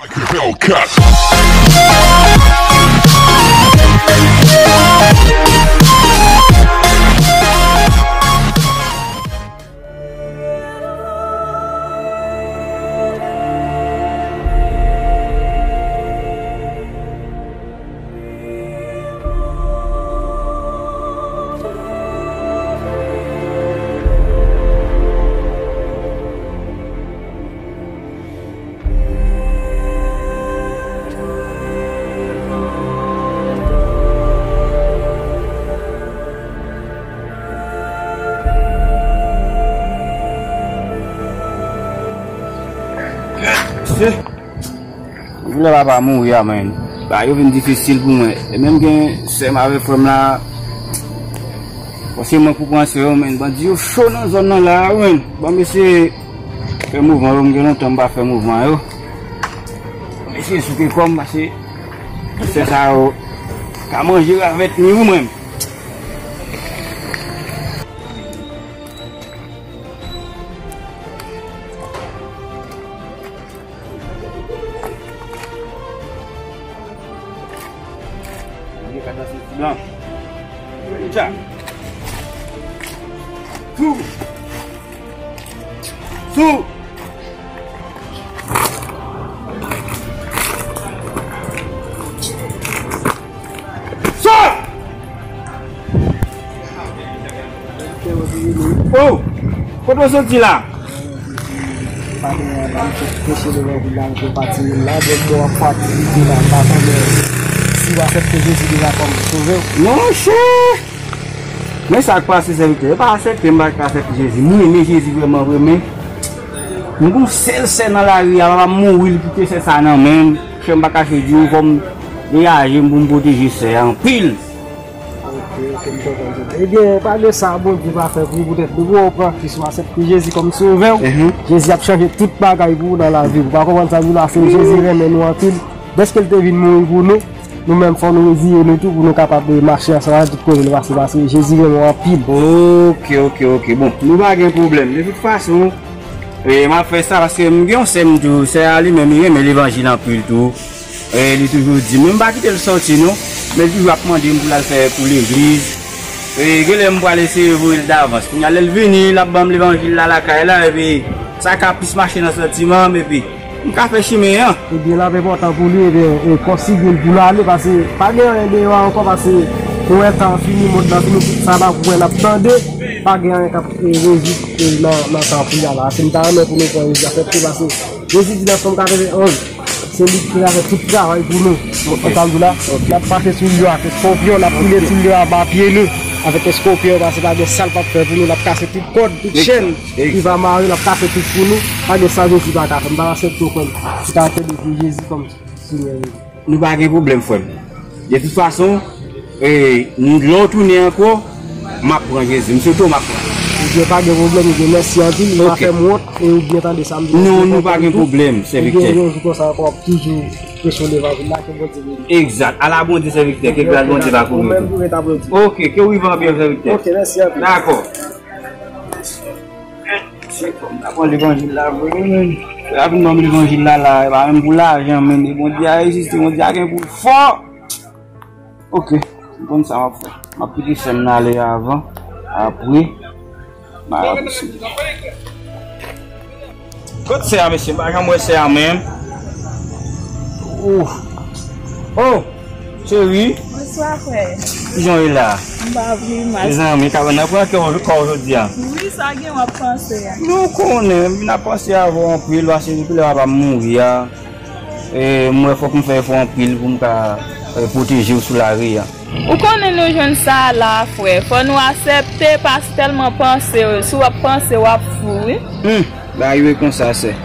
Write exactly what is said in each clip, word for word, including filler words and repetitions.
Hellcat. Mesye, jounè papa mouri a, menn. Bagay yo vin difisil pou mwen. E menm gen sè m avèk frè m la. Fòseman pou pran sè yo, menn. Bandi yo cho nan zòn nan la, menn. Bon, mesye, fè mouvman yo, m gen lontan m pa fè mouvman yo. Mesye, souke kò m, pase sè sa yo ka manje ravèt mi, wi, mwen. Mwen ka danse ti blan. Tcha. Tou. Tou. Sa! Oh! Kote w soti la? Pa gen anyen, m sot preche levanjil la, m sot pati moun la, donk mwen ap fè aktivite la, m pa konnen si w aksepte Jezi deja kòm sovè w. Monchè! Men sa k pase sèvitè, yo pa aksepte m, pa ka aksepte Jezi. M renmen Jezi vrèman vre, men m gon sèl sè nan lari a, papa m mouri, li kite sè sa nan men m. Frè m pa kache di w, fò m degaje m pou m pwoteje sè a anpil. Ok, ok, m konprann. Ebyen, pa gen sa Bondye pa fè pou ou, poutèt depi w pran Kris, w aksepte Jezi kòm sovè w, Jezi ap chanje tout bagay pou ou nan lavi w. Ou pa konprann sa m di w la, se Jezi renmen nou anpil. Dèske l te vin mouri pou nou, nou menm fò nou reziye nou tou pou nou kapab, eh, mache ansanm avèk tout kote nou pase, paske Jezi renmen w anpil. Ok, ok, ok. Bon, nou pa gen pwoblèm. De tout fason, eh, m ap fè sa paske m gen yon sè m tou, sè a li menm, li renmen levanjil anpil tou. Eh, li toujou di m, men m pa kite l sòti non, men li toujou ap mande m pou l al fè pou legliz. Eh, genlè m pral eseye voye l davans. Kounye a, lè l vini, l ap ban m levanjil la lakay la, epi sa ka plis mache nan santiman m, epi m ka fè chimen an. Ebyen, l ap enpòtan pou li, ebyen, e, konsidere l pou l ale, paske pa gen anyen deyò a ankò, paske nou wè tan an fini, mond lan fini, tout sa n ap wè, n ap tande, pa gen anyen k ap, e, rezoud, e, nan, nan tan an kounye a la. Se m ta renmen pou nou pran Jezi aksepte, paske Jezi di nan Sòm katrevenonz, se li ki pral fè tout travay pou nou. Ok. Antann nou la, ok, n ap mache sou lyon ak eskòpyon, n ap foule tout lyon anba pye nou avèk eskòpyon, paske pa gen sa l p ap fè pou nou, l ap kase tout kòd, tout chèn ki va mare, l ap kase tout pou nou. Pa gen sa Jezi pa ka fè. M pa aksepte w, frè m, si w ta aksepte Jezi kòm Senyè. Nou pa gen pwoblèm, frè m. De tout fason, e, lè w tounen ankò, m ap pran Jezi. M swete w, m ap pran. Ebyen, pa gen pwoblèm, ebyen, mèsi anpil. Ou pa fè m wont, e ou byen tande sa m di. Non, nou pa gen pwoblèm, sèvitè. Ebyen, yon jou konsa ankò, w ap toujou preche levanjil la, ke Bondye beni. Egzat. Ala Bondye, sèvitè, ke gras Bondye va kouvri w tou. Ou menm tou, ret ap byen. Ok, ke w rive an byen, sèvitè. Ok, mèsi anpil. Dakò. Se kòm ta pran levanjil la vre, men. Rapidman, levanjil la, la, e pa menm pou lajan, men. E Bondye a egziste, Bondye a gen pou l fò. Ok, m konn sa m ap fè. M ap kite sè m nan ale avan. Apre, m a rapouse. Kot sè a, mesye? M pa janm wè sè a menm. Ouf. Oh! Cheri. Bonswa, frè. Kijan w ye la? M pa pi mal. Mezanmi, kabann nan pran kè w kò w jodi a. Wi, sa gen w ap panse a. Non, w konnen, m vin ap panse avè w anpil, paske depi lè papa m mouri a, e, m wè fòk m fè efò anpil pou m ka, e, pwoteje w sou lari a. Ou konnen nou jwenn sa a la, frè. Fò nou aksepte, pa tèlman panse, si w ap panse, w ap fou, wi. Hmm. Bagay yo e konsa, sè.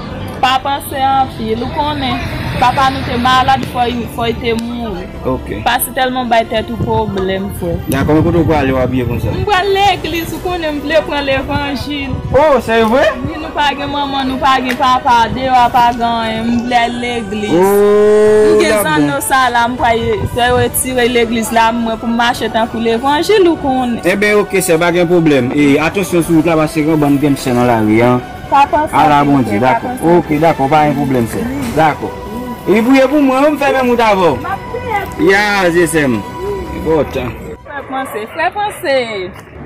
Pa panse anpil, ou konnen. Papa nou te malad, fò y, fò y te mouri. Ok. Pa si tèlman bay tèt ou pwoblèm, frè. Dakò, men kote w prale w abiye konsa? M pral legliz, ou konnen m vle pran levanjil. Oh, se vre? Wi, nou pa gen manman, nou pa gen papa, deyò a pa gen anyen, m vle al legliz. Oh, m gen zanno sa la, m pral fè yo retire legliz la, mwen pou m mache tankou levanjil, ou konnen. Enben, ok, sè, pa gen pwoblèm. E, atansyon sou wout la, paske gen yon bann gangstè nan lari a. Pa panse anpil, frè, pa panse anpil. Ala Bondye, dakò. Ok, dakò, pa gen pwoblèm, sè. Dakò. Wi, priye pou mwen, wi, m fè menm wout avè w. M ap priye pou ou. Ya, zye sè m. Bon tan. Frè panse, frè panse.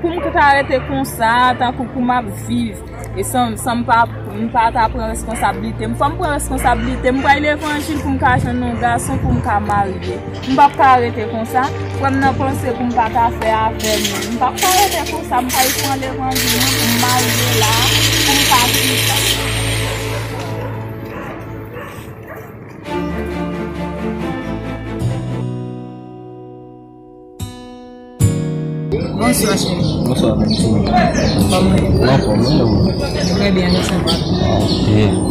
Pou m ta rete konsa, tankou pou m ap viv, e san, san m pa, m pa ta pran responsablite m. Fò m pran responsablite m, m pral levanjil pou m ka jwenn yon gason pou m ka marye. M p ap ka rete konsa. Frè m nan panse pou m pa ta fè avè m. M p ap ka rete konsa, m pral pran levanjil mwen pou m marye la, pou m ka viv. Bonswa, cheri. Bonswa, bonswa. Kòman w ye? Mwen anfòm, e ou? Trè byen, mèsi anpil. Ok.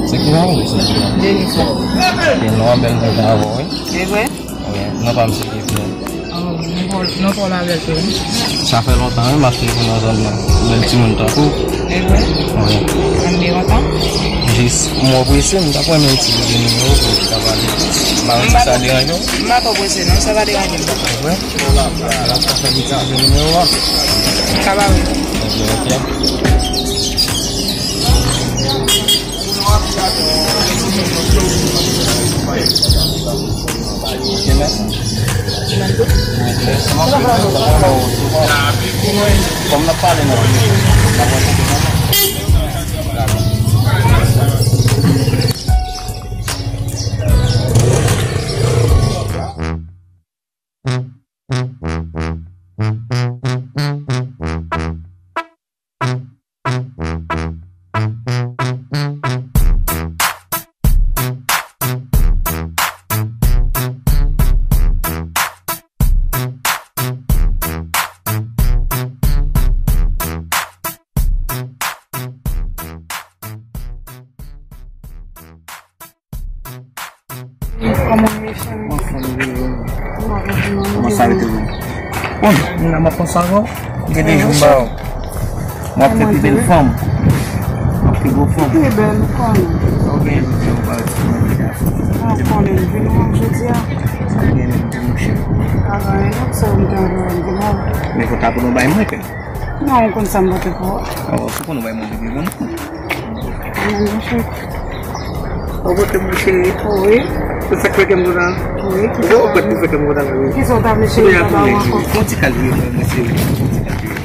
Se ki non ou, se ki non? Jennifer. Ok, non an bèl, mwen ta avè w, wi. Se vre? Wi, non pa m se Gabriel. Oh, non pa, non pa w la avèk ou, wi. Sa fè lontan, wi, m ap suiv ou nan zòn nan. Bèl timoun tankou w. E vre? Wi. Ann de lontan? Jis, mwen prese, m t ap renmen ti de nimewo pou m ta pale plis. M pa wè si sa deranje w. M pa twò prese, non, sa pa deranje m. E vre? Sa va, sa fè m itilize nimewo a. Sa va, wi. Ok, ok. Ok, mèsi. Kòm n ap pale nan. Kòman w ye, cheri? Anfòm, wi. Kòman sa rete, wi? Bon, moun nan m ap panse avè w. Gen de jou m ba w. M ap fè pi bèl fanm. M ap pi gwo fanm. Pi bèl, ou konnen. Sa w genyen pou di w pa rete pou mwen deja? Mwen konnen, vin wè m jodi a. Sa w genyen pou di w, mon cheri? Pa gen anyen, non, sa m te anvi di w. Men fò w ta pou nou bay mwen, kè. Non, ou konn sa m pote pou ou. Oh, se pou nou bay mwen bebe, bon. Mwen, mon cheri. Ou pote mwen cheri. Wi. Se sa k fè kè m kontan. Wi. Ou konprann ki fè kè m kontan la, wi. Kisa w ta vle cheri, m ta ba w ankò. Fon ti kalkile mwen, mwen cheri. Fon ti kalkile.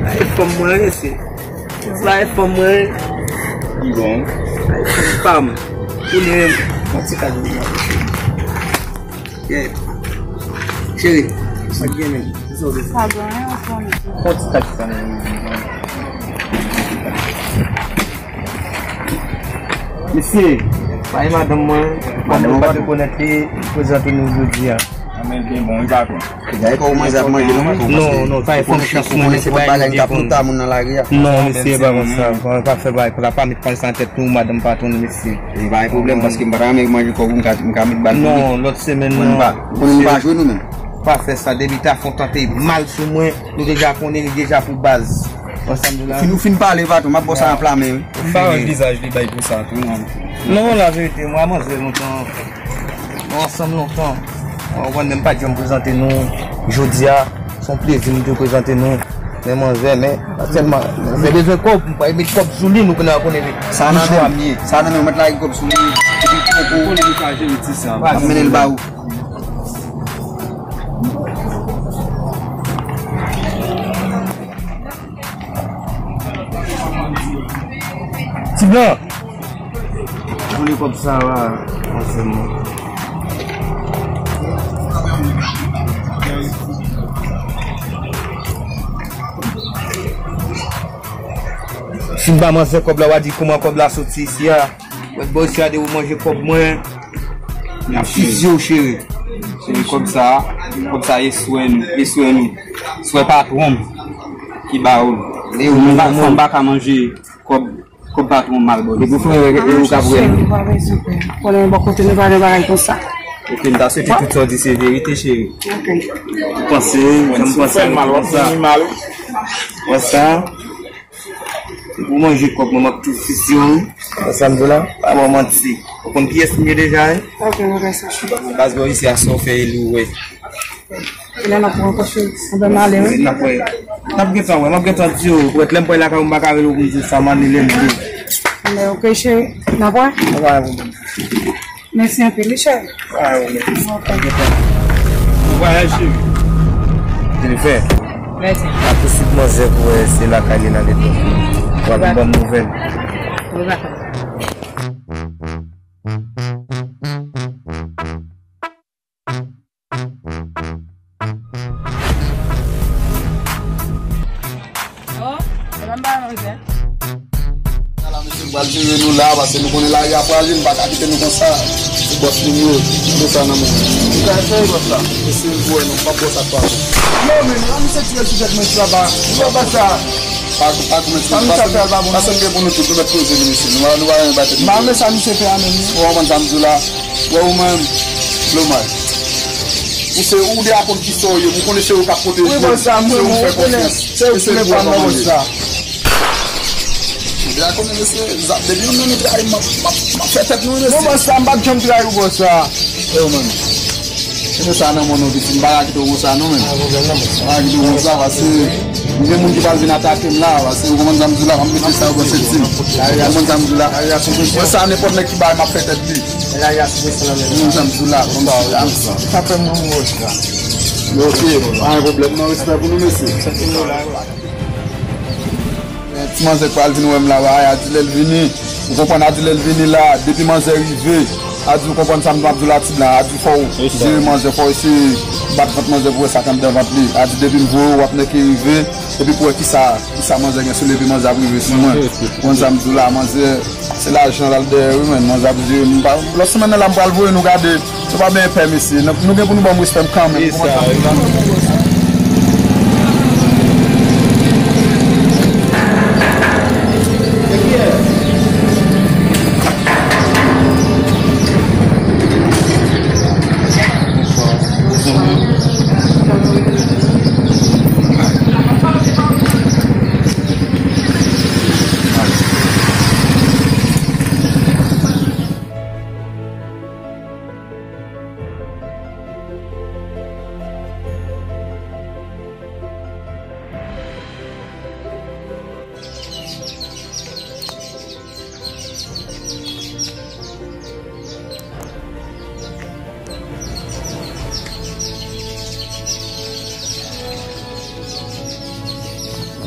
Ay, fanm mwen, mesye. Sa e fanm mwen. Li bon. Sa e fanm pa m. Ou li menm. Yon ti kado pou mwen, cheri. Yeah. Cheri, sa k gen menm? Kisa w bezwen? Pa gen anyen, ou konnen. Yon ti kado sa menm. Mesye, pa e madanm mwen, madanm mwen pa rekonèt li, prezante nou jodi a. Anben, byen bon, wi, patwon. Gade kòman manzè ap manje non, men. Non, non, sa e fanm chans mwen, men se pa bagay m t ap konn ta moun nan lari a. Non, mesye, pa konsa. Pa fè bagay konsa, pa met pay sa nan tèt nou, madanm patwon nou, mesye. E pa gen pwoblèm, paske m pa ta renmen manje kòb ou, m ka, m ka met bal pou li. Non, lòt semèn, non. Ou konnen nou pa jwe nou menm. Pa fè sa, depi Tafon tante mal sou mwen, nou deja konnen li deja pou baz. Ansanm nou la. Fin, ou fin pale, patwon, m ap ba w sa nan pla men, wi. M pa wè vizaj li bay pou sa tou, non. Non, laverite, mwen a manzè lontan. Nou ansanm lontan. Ou konprann, men m pa t janm prezante nou. Jodi a, se yon plezi m te prezante nou. Men manzè, men, sèlman, manzè bezwen kòb, m pa met kòb sou li, nou konnen, konnen li. Sa nan men, sa nan men, ou mèt lage kòb sou li, epi poko. Ou konnen nou ka jere ti sa. M ap mennen l ba ou. Ti blan. Boule kòb sa la, ansanm. Si m ba manzè kòb la, w a di kòman kòb la soti isi a. Wè bò isi a de ou manje kòb mwen. M ap fizye w, cheri. Cheri, kòb sa, kòb sa e swè nou, e swè nou. Swè patwon m ki ba ou l. Fanm pa ka manje kòb, kòb patwon mal bò. Depi w fè, ou ka pran. Cheri, ou pa bezwen pè. Konnen bò kote nou pa gen bagay konsa. Ok, m ta swete tout sa w di se verite, cheri. Ok. Ou panse, jan m panse, w ap fè m mal, w ap fè m mal. Wè sa? Ou manje kòb mwen, m ap tou fizye w. Sa m di w la, pa ba w manti. Ou konn kiyès m ye deja, wi? Ok, mwen fè sa. Baz bò isi a, sa w fè e li w wè. E la n ap wè ankò, cheri. Anben m ale, wi. N ap wè. N ap gentan wè, m ap gentan di w. Pou èt lè m pral lakay ou, m pa ka rele w pou m di w sa, m ale lè m vle. Men, ok, cheri. N ap wè? Mwen pa gen pwoblèm. Mèsi anpil, wi, cheri. Pa gen pwoblèm. Ok. Bon vwayaj, cheri. Jennifer. Mèsi. Apre si manzè pou wè se lakay li nan letan. W ap ban m nouvèl. Wi, dakò. Oh, se pa m pa manje. Ala mesye, m pral jere nou la, paske nou konnen lari a frajil, m pa ka kite nou konsa. Se bòs nou ye, nou sa nan men. Ou ka eseye bòs la. Eseye pou wè non, m p ap bòs ak pa. Yo, men, la misye tire sou tèt mwen sou la ba. Yo, bòs la. Pa, pa koumen ti. Sa misye ap fè a pa bon. Paske m gen pou nou tout, nou mèt koze li, mesye. Nou, nou pa renmen bay tèt nou. M pa renmen sa misye fè a menm, non. Ou konprann sa m di w la? Wè ou menm, Blomay. Ou se ou de a konn kisa w ye, m konnen se ou k ap pwoteje m, se ou m fè konfyans, e se pou ou kòmande. Ou de a konnen mesye, depi nou menm nou trayi m, m ap, m ap, m ap fè tèt nou mesye. Bon, bòs la, m p ap janm trayi w, bòs la. E ou menm. E nou sa nan mwen non, pitit, m pa ka kite w konsa non menm. Pa ka kite w konsa, paske m gen moun ki pral vin atake m la, paske ou konprann sa m di w la, m ap mete sa yo bò senti m. Ou konprann sa m di w la? Mwen sa nenpòt nèg ki bay, m ap fè tèt li. Ou konprann sa m di w la? Konn sa w la. Sa fè m yon mò sa. Ok, pa gen pwoblèm non, respè pou nou mesye. Ti manzè k pral vin wè m la, bagay, Adilè l vini. Ou konprann, Adilè l vini la, depi manzè rive, Adi, ou konprann sa m ap di w la, ti blan, Adi, fò w jere manzè, fò w eseye bat vant manzè pou wè sa k anndan vant li. Adi, depi m voye w, w ap nèke rive, epi pou wè kisa, kisa manzè gen sou li, epi manzè ap rive sou mwen. Ou konprann sa m di w la, manzè, se lajan l al dèyè, wi, men, manzè ap jere m. Lòt semèn nan la, m pral voye nou gade. Nou pa byen pè, mesye. Nou, nou gen pou nou ban m respè m kanmenm. Kisa?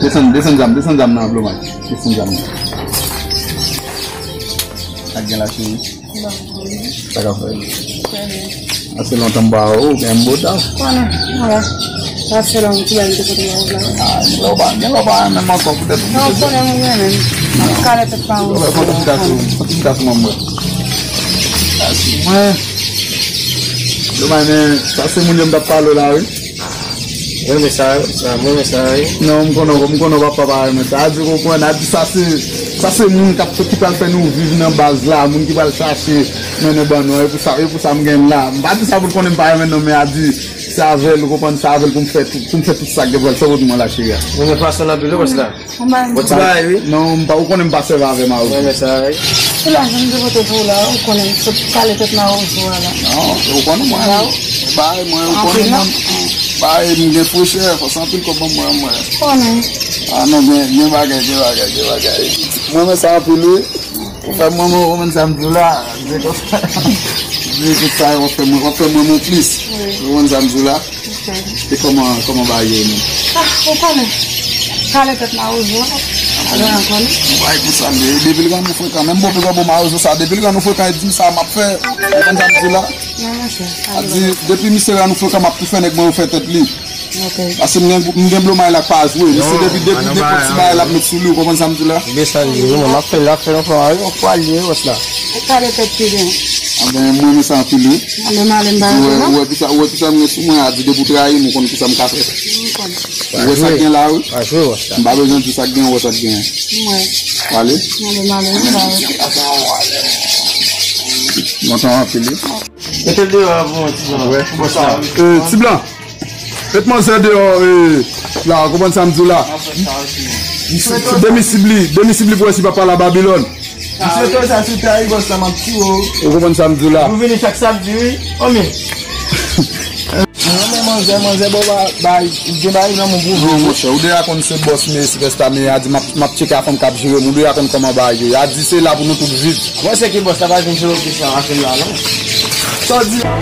Desann, desann zam, desann zam nan, Blomay. Desann zam nan. Sa k gen la, cheri? Sa k ap fè? Ase lontan m pa wè w, gen m bota. Konnen, ala. Ase lontan m te kote w la. Ah, gen lè w pa, gen lè w pa renmen m ankò, poutèt ou. Non, konnen mwen renmen m. Kalè tèt pa ou. Fòtifika sou, fòtifika sou manman. Mwen. Blomay, men, sa se moun yo m t ap pale w la, wi. Mwen renmen sa, sa, mwen renmen sa, wi. Non, m konnen, m konnen w papa pa renmen sa. Adi, ou konprann, Adi, sa se, sa se moun k ap, ki pral fè nou viv nan baz la, moun ki pral chache mennen ban nou, e pou sa, e pou sa m gen la. M pa di sa pou l konnen m pa renmen non, men Adi, se avè l, ou konprann, se avè l pou m fè tout, pou m fè tout sa k gen pou fè, sa w di mwen la, cheri a. Mwen renmen fason l anpil, wi, bòs la. Bon ti bagay, wi. Non, m pa, ou konnen m pa sèvi avè mawozo. Mwen renmen sa, wi. Se lajan m te pote pou ou la, ou konnen m sot kale tèt mawozo a la. Non, ou konnen mwen. Bay mwen, ou konnen mwen. Bay m gen frechè, fò se anpil kòb ban mwen, mwen. Konnen. Ah non, gen, gen bagay, gen bagay, gen bagay. Mwen renmen sa anpil, wi. Ou fè mwen, mwen renmen sa m di w la. Di konsa. Di tout sa, w ap fè mwen, w ap fè mwen mon plis. Wi. Ou renmen sa m di w la. E kòman, kòman bagay yo ye menm? Ah, ou konnen. Kale tèt mawozo a. Alò, ou konnen. Ou pa konn sa l ye. Depi l rann ou frekan, menm bon, pigwa bon mawozo sa, depi l rann ou frekan, e di m sa m ap fè. Ou konn sa m di la? Non, monchè. A di, depi misye rann ou frekan, m ap tou fè nèg mwen refè tèt li. Ok. Paske m gen, m gen Blomay la k pa jwe. Misye depi, depi nenpòt ti bagay l ap met sou li, ou konprann sa m di la? Desann li, wi, mwen, m ap fè l, l ap fè l yon fwa, yon fwa li, wi, bòs la. E kale tèt ki gen. Anben, mwen, renmen sa anpil, wi. Anben, m ale, m pa rete, non. Ou wè, ou wè kisa, ou wè kisa m gen sou mwen a, di depi w trayi m, ou konn kisa m ka fè. M konn. Ou wè sa k gen la, wi. Pa jwe, bòs la. M pa bezwen di sa k gen, ou wè sa k gen. M wè. Ou ale? M ale, m ale, m pa rete. Lontan anpil, wi. Mete l deyò a pou mwen, ti blan. Wè. Bòs la. Eh, ti blan. Met manzè deyò, eh, la, ou konprann sa m di w la? Demisib li, demisib li pou wè si papa la Babilòn. Misye to sa sou tèy, bòs la, m ap tiye w. Ou konprann sa m di w la? Ou vini chak samdi, wi. Omi. Manzè, manzè, bon, ba, ba, gen bagay nan moun pou vre. Non, monchè, ou deja konn se bòs, men sipèsta, men a di, m ap, m ap tcheke a fanm k ap jere m, ou deja konn kòman bagay yo ye. A di se la pou nou tout viv. Mwen se ki bòs la, pa vin jere w kesyon a film la, non. Sa w di la?